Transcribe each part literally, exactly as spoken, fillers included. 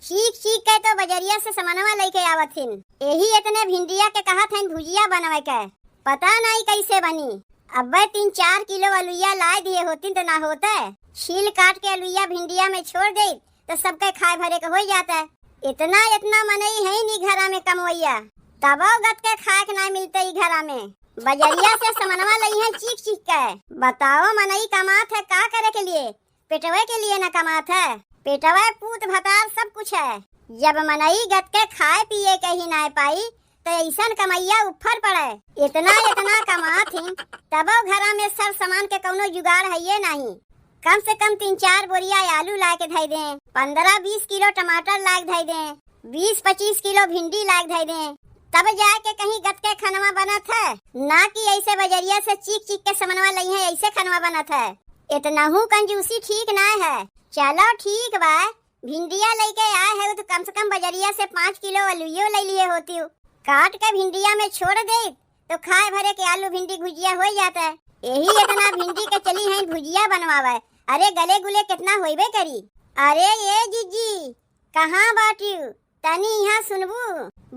चीख चीख के तो बजरिया से समनवा लइके आवत हिन। एही एतने भिंडिया के कहत हइन भुजिया बनवे के। पता नाई कइसे बनी। अब्बे तीन चार किलो अलुइया लाइ दिहे होतिन त ना होते। छील काट के अलुइया भिंडिया में छोड़ देइत त सबके खाए भरे के होइ जाते। एतना एतना मनई हइन ई घरा में कमवइया, तबो गत के खाए के नाई मिलते ई घरा में। बजरिया से समनवा लइहें चीख चीख के। बताओ मनई कमात है का करे के लिए? पेटवे के लिए न कमात है। पेटवे पूत भतार सब कुछ है। जब मनई गत के खाए पिए के ही नाय पाई, त अइसन कमइया उफर पड़े। एतना एतना कमात हिन, तबो घरा में सर सामान के कउनो जुगाड़ हइये नाहीं। कम से कम तीन चार बोरिया आलू लाइके धइ दें, पन्द्रह बीस किलो टमाटर लाइके धइ दें, बीस पच्चीस किलो भिंडी लाइके धइ दें, तब जाइके कहीं गत के खनवा बनत है, ना कि अइसे बजरिया से चीख चीख के समनवा लइहें, अइसे खनवा बनत है। एतनहू कंजूसी ठीक नाय है। चलो ठीक बा, भिंडिया लइके आए है तो कम से कम बजरिया से पाँच किलो अलुइयो लइ लिहे होतिउ। काट के भिंडिया में छोड़ देइत तो खाए भरे के आलू भिंडी भुजिया होइ जात है। एही एतना भिंडी के चली हइन भुजिया बनवावे। अरे गले गुले केतना होइबे करी। अरे ए जिज्जी, कहाँ बाटिउ? तनी इहाँ सुनबू,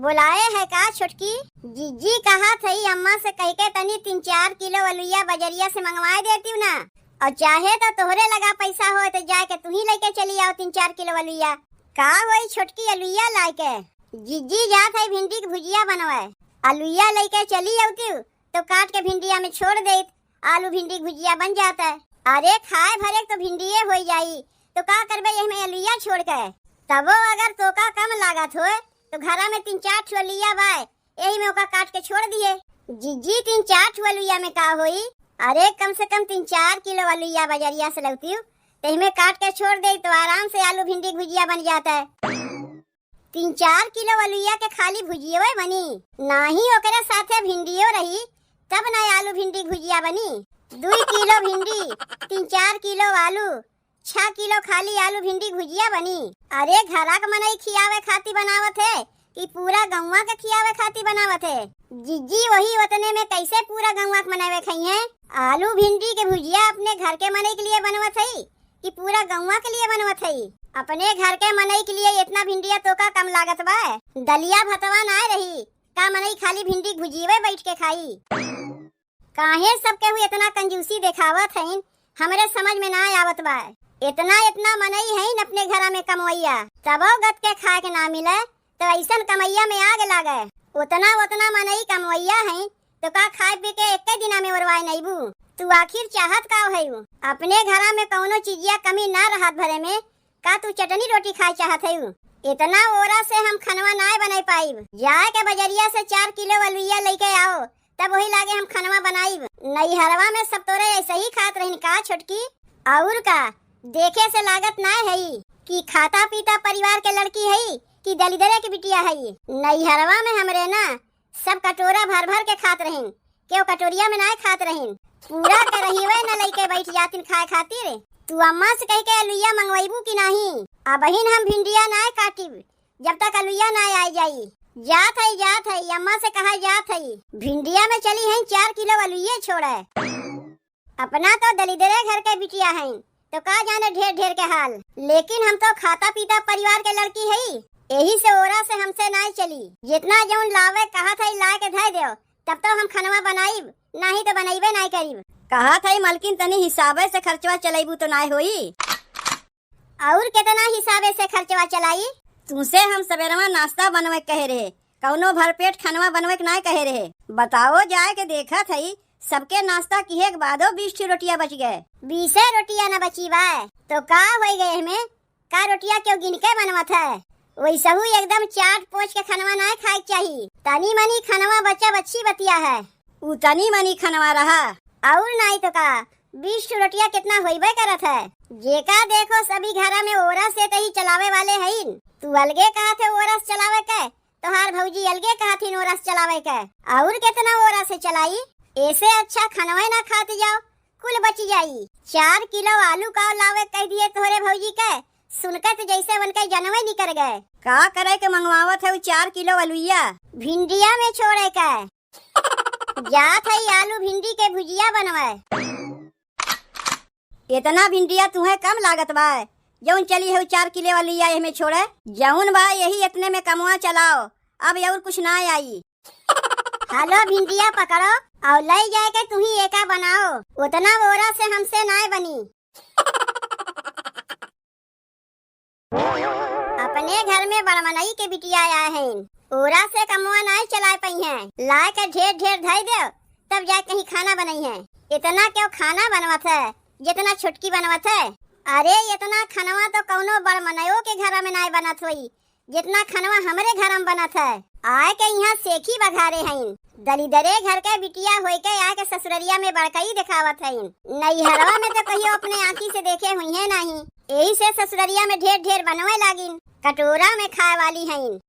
बोलाए है का छोटकी? जिज्जी कहत हई अम्मा से कहिके तनी तीन चार किलो अलुइया बजरिया से मंगवाए देतिउ ना, अउर चाहे तो तोहरे लगा पइसा होए तो जाइके तुहीं लइके चली आओ तीन चार किलो अलुइया। का होई छोटकी अलुइया लाइके? जिज्जी जात हई भिंडी के भुजिया बनवाए, अलुइया लइके चली अउतिउ तो काट के भिंडिया में छोड़ देइत, आलू भिंडी के भुजिया बन जात है। अरे खाए भरे के तो भिंडिये होइ जाई, तो का करबे एहमें अलुइया छोड़ के? तबो अगर तोका कम लागत होए तो घरा में तीन चार ठो अलुइया बाय, एही में ओका काट के छोड़ दिहे। जिज्जी तीन चार ठो अलुइया में का होई? अरे कम से कम तीन चार किलो अलुइया बजरिया से लउतिउ, तेही में काट के छोड़ देइत तो आराम से आलू भिंडी के भुजिया बन जात है। तीन चार किलो अलुइया के खाली भुजियो बनी, नाही ओकरे साथे भिंडियो रही, तब ना आलू भिंडी भुजिया बनी। दुई किलो भिंडी, तीन चार किलो आलू, छह किलो खाली आलू भिंडी भुजिया बनी। अरे घरा के मनई खियावे खातिर बनावत है कि पूरा गौवा के खियावे खातिर बनावत है? जिज्जी वही ओतने में कइसे पूरा गौवा के मनई खइहें? आलू भिंडी के भुजिया अपने घर के मनई के लिए बनवत है कि पूरा गौवा के लिए बनवत हई? अपने घर के मनई के लिए एतना भिंडिया तोका कम लागत बा? दलिया भतवा नाय रही का मनई खाली भिंडी भुजियवे बइठ के खाई? काहे सब केहू एतना कंजूसी देखावत हइन, हमरे समझ में नाय आवत बा। एतना एतना मनई हइन अपने घरा में कमवइया, तबो गत के खाए के ना मिले, तो अइसन कमइया में आग लागे। ओतना ओतना मनई कमवइया हइन, तो का खाए पी के एक्के दिना में ओरवाए नइबू? तू आखिर चाहत का हइउ? अपने घरा में कउनो चीजिया कमी ना रहत भरे में का तू चटनी रोटी खाए चाहत हइउ? एतना ओरा से हम खनवा नाय बनाइ पाइब। जाइके बजरिया से चार किलो अलुइया लइके आओ, तब ओही लागे हम खनवा बनाइब। नइहरवा में सब तोरे अइसे ही खात रहिन का छोटकी? अउर का, देखे से लागत नाय हई कि खाता पीता परिवार के लड़की हई कि दलिदरे के बिटिया हई। नइहरवा में हमरे ना सब कटोरा भर भर के खात रहिन, केहू कटोरिया में नाय खात रहिन। पूरा करहिवे न लइके बइठ जातिन खाए खातिर। तू अम्मा से कहिके अलुइया मंगवइबू कि नाही? अबहिन हम भिंडिया नाय काटिब, जब तक अलुइया नाय आइ जाई। जात हई, जात हई, अम्मा से कहा जात हई। भिंडिया में चली हई चार किलो अलुइये छोड़े। अपना तो दलिदरे घर के बिटिया हई, तो का जाने ढेर ढेर के हाल। लेकिन हम तो खाता पीता परिवार के लड़की हई, एही से ओरा से हमसे नाय चली। जेतना जउन लावे कहत हई लाइके धइ देउ, तब तो हम खनवा बनाइब, नाही तो बनइबे नाय करिब। कहत हई मलकिन तनी हिसाबे से खर्चवा चलइबू तो नाय होई। अउर केतना हिसाबे से खर्चवा चलाई? तुसे हम सबेरवा नाश्ता बनवे के कहे रहे, कउनो भरपेट खनवा बनवे के नाय कहे रहे। बताओ जाइके देखत हई, सबके नाश्ता किहे के बादो बीस ठी रोटिया बचि गए। बीसे रोटिया न बची बा, तो का होइ गए हमें? का रोटिया केहू गिनके बनवत है? वइसहू एकदम चाट पोछ के खनवा नाय खाए के चाही। तनी मनी खनवा बचब अच्छी बतिया है। उ तनी मनी खनवा रहा। अउर नाई तो का, बीस ठो रोटिया केतना होइबे करत है। जेका देखो सभी घरा में ओरा से तही चलावे वाले हईन। तू अलगे कहत है ओरा से चलावे के, तोहार भौजी अलगे कहत हिन ओरा से चलावे के। अउर केतना ओरा से चलाई? एसे अच्छा खनवे ना खात जाओ, कुल बची जाई। चार किलो आलू का लावे कहि दिहे तोहरे भौजी के, सुनके तो जइसे उनके जनवे निकर गए। का करे के मंगवावत है उ चार किलो अलुइया? भिंडिया में छोड़े के। जात है आलू भिंडी के भुजिया बनवे। एतना भिंडिया तुहे कम लागत बा? जउन चली हउ चार किलो अलुइया एहमे छोड़े। जउन बा यही एतने में कमवा चलाओ, अब अउर कुछ नाहीं आई। हलो भिंडिया पकड़ो अउर लइ जाए के तुहीं एका बनाओ, ओतना ओरा से हमसे नाहीं बनी। अपने घर में बड़मनई के बिटिया आए हइन, ओरा से कमवा नाहीं चलाए पइहैं, लाए के ढेर ढेर धइ देउ, तब जाए कहीं खाना बनइहैं। एतना केउ खाना बनवत है, जेतना छोटकी बनवत है? अरे एतना खनवा तउ कउनो बड़मनयो के घर में नाहीं बनत होई, जेतना खनवा हमरे घर में बनत है। आए के इहाँ सेखी बघारे हइन। दलिदरे घर के बिटिया होइके आए के ससुररिया में बड़कई देखावत हइन। नइहरवा में तउ कहियो अपने आँखी से देखे हुइहैं नाहीं, एही से ससुररिया में ढेर ढेर बनवे लागिन, कटोरा में खाए वाली हइन।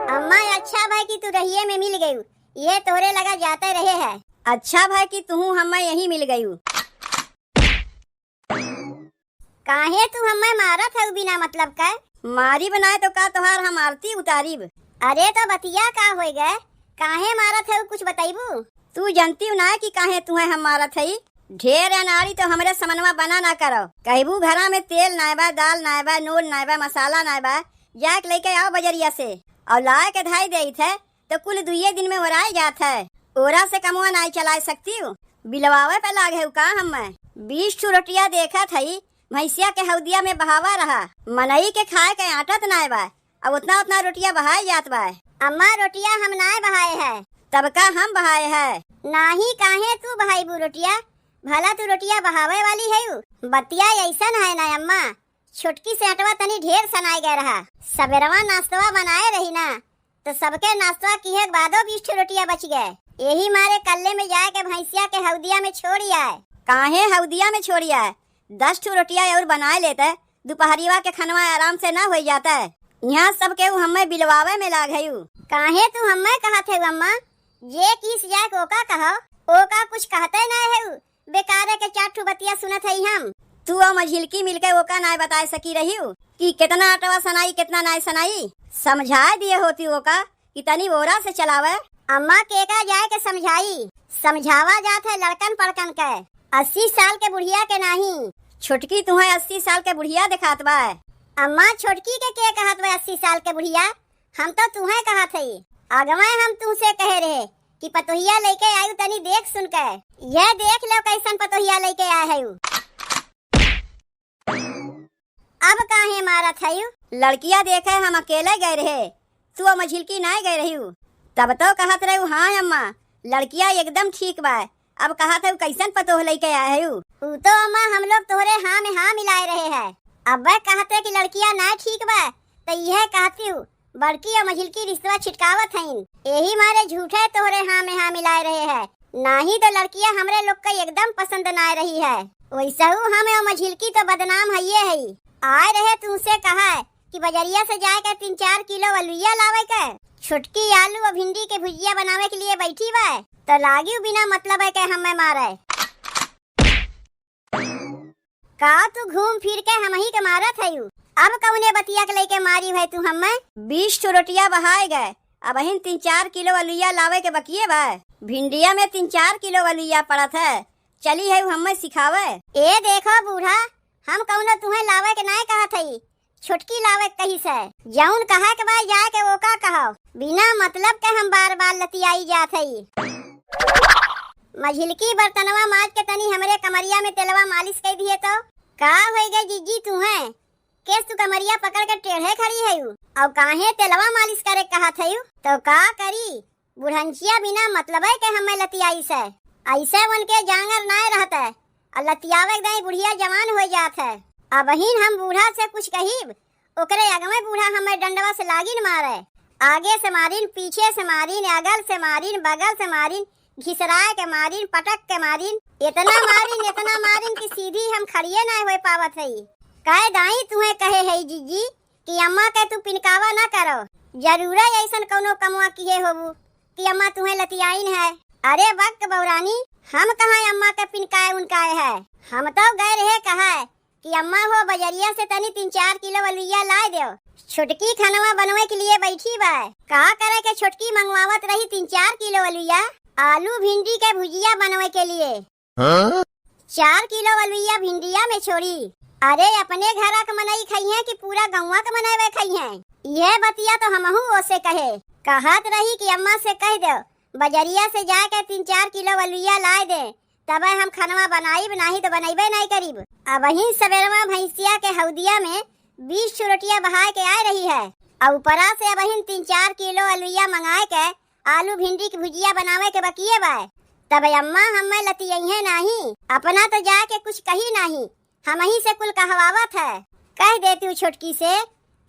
अम्मा, अच्छा भए कि तू रहिए में मिल गयू, इहे तोहरे लगा जाते रहे है। अच्छा भए कि तुहू हम्मे यहीं मिल गयू। काहे तू हम्मे मारत हऊ बिना मतलब का? मारिब नाय तो का तोहार हम आरती उतारिब? अरे तो बतिया का होय गए? काहे मारत हऊ कुछ बतइबू? तू जनतिउ नाय कि काहे तुहे हम मारत हई? ढेर अनाड़ी तो हमरे समनवा बना ना करो। कहबू घरा में तेल नाय बा, दाल नाय बा, नून नाय बा, मसाला नाय बा, जाके लइके आओ बजरिया से अउर लाए के धाई देइत है। तो कुल दुइये दिन में ओराए जात है। ओरा से कमवा नाई चलाए सकतिउ? बिलवावे पे लाग है का हम्मे? बीस ठो रोटिया देखत हई, भैंसिया के हौदिया में बहावा रहा। मनई के खाए के आटत नाय बा, अब उतना उतना रोटिया बहाए जात बा। अम्मा, रोटिया हम नाय बहाए है। तब का हम बहाए है? नाही, काहे तू बहाईबू रोटिया? भला तू रोटिया बहावे वाली है? बतिया ऐसन है ना अम्मा, छोटकी सेहटवा तनी ढेर सनाए गए रहा। सबेरवा नाश्तवा बनाए रही ना, तो सबके नाश्तवा किहे के बादो बीस ठो रोटिया बच गए। यही मारे कल्ले में जाए के भैंसिया के हौदिया में छोड़ी आए। काहे हौदिया में छोड़ी आए? दस ठो रोटिया और बनाए लेते, दोपहरिया के खनवा आराम से ना हो जाते। यहाँ सबके उ हम्मे बिलवावे में लाग हयू। काहे तू हम्मे कहत है अम्मा? जे किस जाए के ओका कहो, ओका कुछ कहते ना है। बेकारे के चार ठो बतिया सुनत हई हम। तू अउर मझिलकी मिलके ओका नाय बताए सकी रहिउ कि केतना अटवा सनाई, केतना नाय सनाई। समझाए दिए होती ओका कि तनी ओरा से चलावे। अम्मा, केका जाए के समझाई? समझावा जात है लड़कन पड़कन के, अस्सी साल के बुढ़िया के नाही। छोटकी तुहे अस्सी साल के बुढ़िया देखात बा। अम्मा, छोटकी के के कहत बा अस्सी साल के बुढ़िया? हम तो तुहे कहत हई। अगवे हम तुहसे कहे रहे कि पतोहिया लइके आयु, तनी देख सुन के। यह देख लो कैसन पतोहिया लइके आए हयू। अब काहे मारत हयू? लड़किया देखे हम अकेले गए रहे, तू अउर मझिलकी नाय गए रहिउ। तब तो कहत रहू, हाँ अम्मा, लड़किया एकदम ठीक बा। अब कहत हऊ कैसन पतोह लइके आए हऊ? ऊ तो अम्मा हम लोग तोहरे हाँ में हाँ मिलाए रहे है। अब कहते कि लड़किया नाय ठीक बा, तो यह कहती हूँ बड़की अउर मझिलकी रिश्तवा छिटकावत हईन, यही मारे झूठे तोहरे हाँ में हाँ मिलाए रहे है, नाही तो लड़किया हमरे लोग का एकदम पसंद नाय रही है। वैसहू हम अउर मझिलकी तो बदनाम हइये हई। आए रहे तुमसे कहा कि बजरिया से जाए के तीन चार किलो अलुइया लावे के, छोटकी आलू अउर भिंडी के भुजिया बनावे के लिए बैठी बा, तो लागियो बिना मतलब के हमें मारे। का तू घूम फिर के हमही के मारत हयू? अब कउने बतिया के लइके मारी है तू हमें? बीस ठो रोटिया बहाए गए, अबहिन तीन चार किलो अलुइया लावे के बकिए बा। भिंडिया में तीन चार किलो अलुइया पड़त है, चली है हमें सिखावे। ए देखो बूढ़ा, हम कउनो तुहे लावे के नाय कहत हई, छोटकी लावे के कही से। जउन कहे के बा जाए के ओका कहो, बिना मतलब के हम बार बार लतियाई जात हई। मझिलकी बर्तनवा माज के तनी हमरे कमरिया में तेलवा मालिश कइ दिहे तो। का होइ गए जिज्जी तुहे? केस तू कमरिया पकड़ के टेढ़े खड़ी हयू, अउ काहे तेलवा मालिश करे कहत हयू? तो का करी, बुढ़ंचिया बिना मतलबे के हमें लतियाई से। ऐसे उनके जांगर नाय रहते, अउर लतियावे के दाई बुढ़िया जवान हो जात है। अबहिन हम बूढ़ा से कुछ कहीब, ओकरे अगवे बूढ़ा हमें डंडवा से लागिन मारे। आगे से मारिन, पीछे से मारिन, अगल से मारिन, बगल से मारिन, घिसराए के मारिन, पटक के मारिन, इतना मारिन, इतना मारिन कि सीधी हम खड़िए नाय होए पावत हई। कहे दाई तुहे कहे हई जिज्जी कि अम्मा के तू पिनकावा ना करो, जरूरे ऐसन कउनो कमवा किहे होबू कि अम्मा तुहे लतियाइन है। अरे बक बौरानी, हम कहाँ अम्मा के पिनकाए उनकाए है? हम तो गए रहे कहा कि अम्मा हो बजरिया से तनी तीन चार किलो अलुइया लाए देव, छोटकी खनवा बनवे के लिए बैठी बा। का करे के छोटकी मंगवावत रही तीन चार किलो अलुइया, आलू भिंडी के भुजिया बनवे के लिए। हाँ? चार किलो अलुइया भिंडिया में छोड़ी, अरे, अपने घरा के मनई खइहें कि पूरा गउँवा के मनई खइहें? इहे बतिया तो हमहू ओसे कहे। कहत रही कि अम्मा से कहि देउ, बजरिया से जाके तीन चार किलो अलुइया लाइ दे, तबे हम खनवा बनाइब, नाहीं तो बनइबे नाहीं करिब। अबहिन सबेरवा भइँसिया के हउदिया में बीस ठो रोटिया बहाइ के आइ रही है, अउ ऊपरा से अबहिन तीन चार किलो अलुइया मँगाइ के आलू भिंडी के भुजिया बनावइ के बकिये बाय। तबे अम्मा हम्मे लतियइहें नाहीं, अपना तो जाके कुछ कही नाहीं, हमहीं से कुल कहवावत है। कहि देतिउ छोटकी से,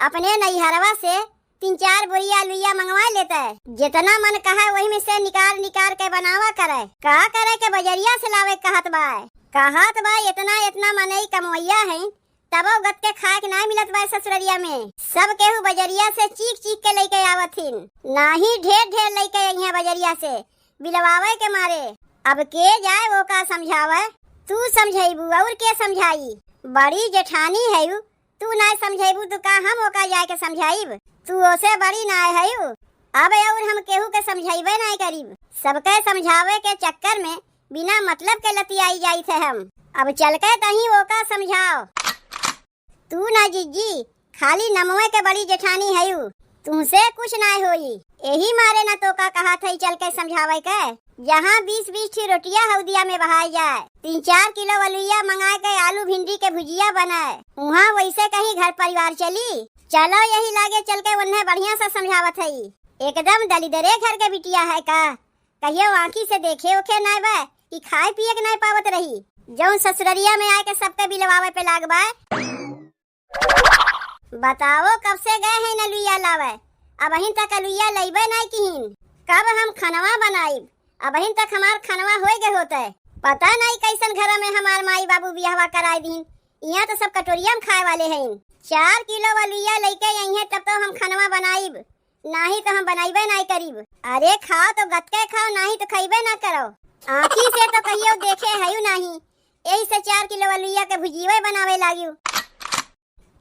अपने नइहरवा से तीन चार बोरिया अलुइया मँगवाइ लेतइ। जेतना मन कहइ, ओही में से निकार निकार के बनावा करइ। का करइ के बजरिया से लावइ कहत बाय? कहत बाय, एतना, एतना मनई कमवइया हइन, तबउ गत के खाए के नाहीं मिलत बाय ससुररिया में। सब केहू बजरिया से चीख चीख के लइके आवत हिन। नाहीं ढेर ढेर लइके अइहें बजरिया से, बिलवावइ के मारे। अब के जाए ओका समझावइ? तू समझइबू अउर के समझाई? बड़ी जेठानी हइउ, तू नाहीं समझइबू तो का हम ओका जाइके समझाइब? तू ओसे बड़ी नाहीं हइउ। अब अउर हम केहू के समझइबे नाहीं करिब। सबके समझावे के चक्कर में बिना मतलब के लतियाई जाइत है हम। अब चल के तहीं ओका समझाव। तू ना जिज्जी, खाली नमवे के बड़ी जेठानी हइउ, तुहसे कुछ नाहीं होई। एही मारे ना तोका कहत हई चल के समझावइ के। जहाँ बीस बीस ठी रोटिया हउदिया में बहाइ जाए, तीन चार किलो अलुइया मँगाइ के आलू भिंडी के भुजिया बनइ, उहाँ वइसे कहीं घर परिवार चली? चलो यही लागे चल के उन्हें बढ़िया से समझावत हई। एकदम दलिदरे घर के बिटिया है का? कहियो आँखी से देखे ओखे नाय बा कि खाए पिए के नाय पावत रही, जउन ससुररिया में आइके सबके बिलवावइ पे लाग बा। बताओ, कब से गए हैं अलुइया लावे, अबहिन तक अलुइया लइबे नाहीं किहिन। कब हम खनवा बनाइब, अबहिन तक हमार खनवा होइ गए होतइ। पता नाहीं कइसन घर में हमार माई बाबू बियाहवा कराइ दीन, इहाँ तो सब कटोरिया में खाए वाले हैं। चार किलो अलुइया लइके अइहें तब तो हम खनवा बनाइब, नाहीं तो हम बनइबे नाहीं करिब। अरे खाओ तो गतके खाओ, नाहीं तो खइबे ना करो। आँखी से तो कहियो देखे हइउ नाहीं, एही से चार किलो अलुइया के भुजियवे बनावे लागिउ।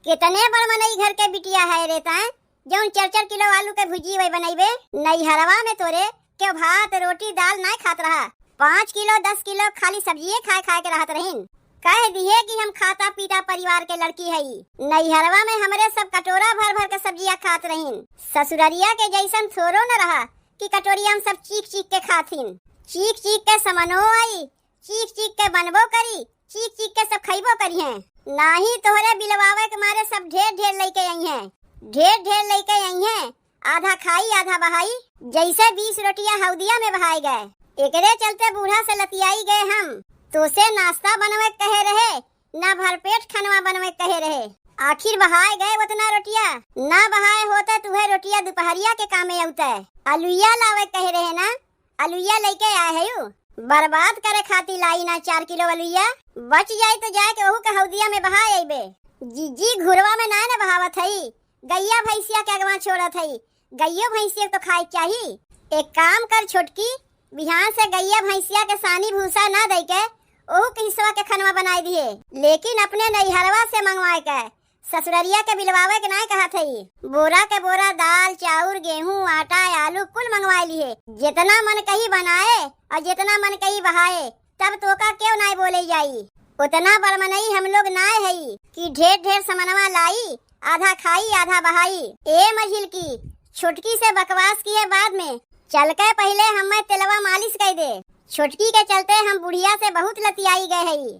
केतने बड़ मनई घर के बिटिया है रे तैं, जउन चार चार किलो आलू के भुजियवे बनइबे? नइहरवा में तोरे केउ भात, रोटी, दाल नाय खात रहा। पाँच किलो, दस किलो खाली सब्जिये खाए खाए के रहत रहिन। कह दिहे कि हम खाता पीता परिवार के लड़की हई। नइहरवा में हमरे सब कटोरा भर भर के सब्जिया खात रहिन। ससुररिया के जइसन थोरो न रहा कि कटोरिया में सब चीख चीख के खाथिन। चीख चीख के समनो आई, चीख चीख के बनबो करी, चीख चीख के सब खइबो करिहें। नाहीं तोहरे बिलवावे के मारे सब ढेर ढेर लइके अइहें, ढेर ढेर लइके अइहें। आधा खाई आधा बहाई, जइसे बीस रोटिया हउदिया में बहाए गए। एकरे चलते बूढ़ा से लतियाई गए हम। तोसे नाश्ता बनवे के कहे रहे, ना भरपेट खनवा बनवे के कहे रहे। आखिर बहाए गए ओतना रोटिया, ना बहाए होते तुहे रोटिया दुपहरिया के कामे अउते। अलुइया लावे के कहे रहे ना, अलुइया लइके आए हइउ, बर्बाद करे खातिर लाई ना चार किलो अलुइया। बच जाई तो जाए के ओहू के हउदिया में बहाए अइबे। जिज्जी घुरवा में नाय न बहावत हई, गइया भइँसिया के अगवा छोड़त हई, गइयो भइँसिया के तो खाए के चाही। एक काम कर छोटकी, बिहान से गइया भइँसिया के सानी भूसा ना दइके ओहू के हिस्सवा के खनवा बनाइ दिहे, लेकिन अपने नइहरवा से मँगवाए के ससुररिया के बिलवावे के नाय कहत हई। बोरा के बोरा दाल, चाउर, गेहूँ, आटा, आलू कुल मँगवाए लिहे। जेतना मन कही बनाए अउर जेतना मन कही बहाए, तब तोका केउ नाय बोले जाई। ओतना बड़ मनई हम लोग नाय हई कि ढेर ढेर समनवा लाई, आधा खाई आधा बहाई। ए मझिलकी, छोटकी से बकवास किहे बाद में, चल के पहिले हम्मे तेलवा मालिश कइ दे। छोटकी के चलते हम बुढ़िया से बहुत लतियाई गए हई।